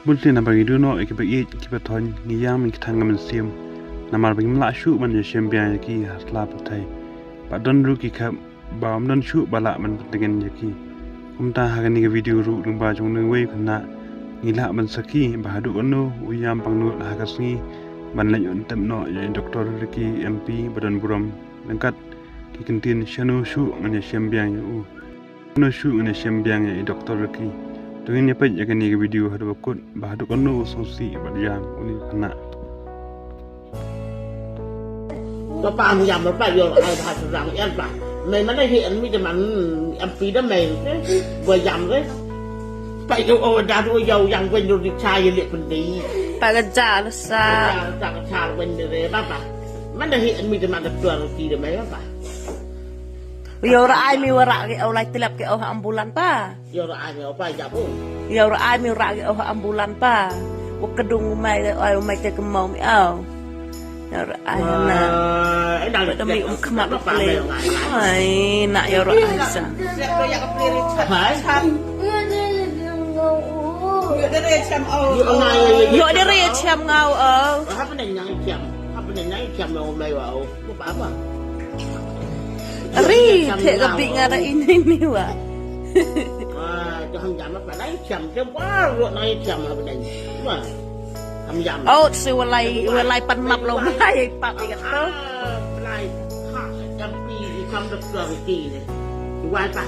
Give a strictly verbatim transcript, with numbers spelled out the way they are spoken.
Bun sien haba ngi duh noh ïa kiba ïeit kiba thoiñ, ngi ïam ïa ki tang ka mynsiem. Namar ba ngim lah shuh ban ïashem biang ïa ki ha sla pyrthei. Ba don ruh ki khep ba ym don shuh ba lah ban pyntngen ïa ki. Kumta ha kane ka video ruh lyngba jong uwei u khynnah ngi lah ban sakhi ba haduh kano u ïam pangnud ha ka sngi ban leit ïoh tip noh ïa i Doktor Ricky M P ba don burom. Ryngkat ki kyntien shano shuh ngan ïashem biang ïa u. Shano shuh ngan ïashem biang ïa i Doktor Ricky. To ngin ïa peit ïa kane ka video haduh ba kut ba haduh kano u sngewsih bad ïam une u khynnah. Papa, am ïam papa, ïoh ai bha sdang ïa papa. Mei mane hi en mi de man M P de mei. Ba ïam de. Pa ïoh o da ru ïoh yang wen ru di cha ïa lek pendi. Pa ka ja la sa. Ja ka cha wen de re papa. Mane hi en mi de man de tuar ti de mei papa. Ïoh ra ai mi wara ki au lai tlep ki au ha ambulan pa. Ïoh ra ai mi au pa ïa bu. Ïoh ra ai mi wara ki au ha ambulan pa. Wa ka dung u mai ki au, u mai te ka mau mi au. Ïoh ra ai na. Ai na. Ba da mi um khmat u ple. Ai na ïoh ra ai sa. Hai. Ïoh da re cham au. Ïoh da re cham ngau au. Hapdeng nang cham. Hapdeng nang cham au mai au. Ba ba. Ri, te ka bi nga da ini ni wa. Ah, tu ham jam apa nang cham. Te ba ro nang cham hapdeng. Wa. Ham jam. Oh, si walai, walai pan map lo mai pap ïa ka to. Ah, walai. Ha, M P i kam doktor ti ni. Wa pa.